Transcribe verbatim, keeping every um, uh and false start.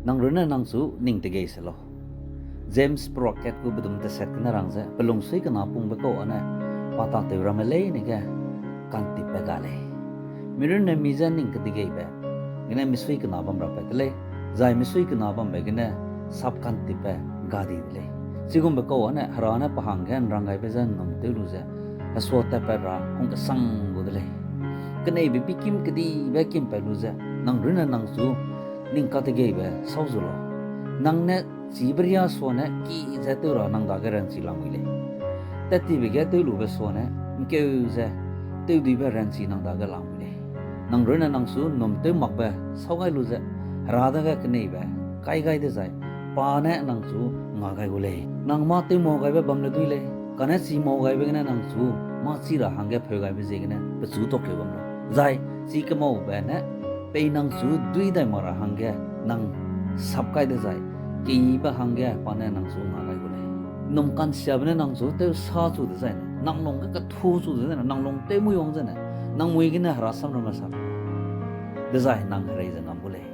Nang runne nang chu ning tegei se lau. James peruak kat gu bedum teset gene rang ze, pe lungsui kena pungbe kau âne, pa tâtew ramme leine ge kantipbe ga lei. Mi runne mi je ning kedegeibe gene misui kena bam rapat de lei, zai misui kena bambe gene sap kantipbe ga di de lei. Chigumbe kau âne Hera ne pe hangge ’nranggaibe je ’nnum tew lu ze, hesuatatpat ra hungkesang gu de lei. Keneibe bikim kedibe kimpat lu ze, nang runne nang chu ning kategeibe sau zu lau. Nang ne chîbe riâ suane ki ze tew ra nang dage ranchi lamui lei. Tattibe ge tewlube suane ’ngkeu ze tewduibe ranchi nang dage lamui lei. Nang runne nang chu ’nnum tew makbe sau gai lu ze, Hera dage keneibe kai gai dezai, pa ne nang chu nga gai gu lei. Nang mâ tewmau gaibe bam le dui lei, kane chi mau gaibe gene nang chu mâ chi ra hangge pheu gaibe ziegene pechu tuakeu bam lau. Zai chi kemaube ne pei nang chu dui dai mak ra hangge nang sap kai dezai, keyibe hangge pa ne nang chu nga gai gu lei. ’Nnum ka'nsiabe ne nang chu tewsa chu dezai ne, nang lung ge kethu chu dezai ne, nang lung tewmui wang zene, nang mui gene Hera samramme sap dezai nang herei ze ngam gu lei.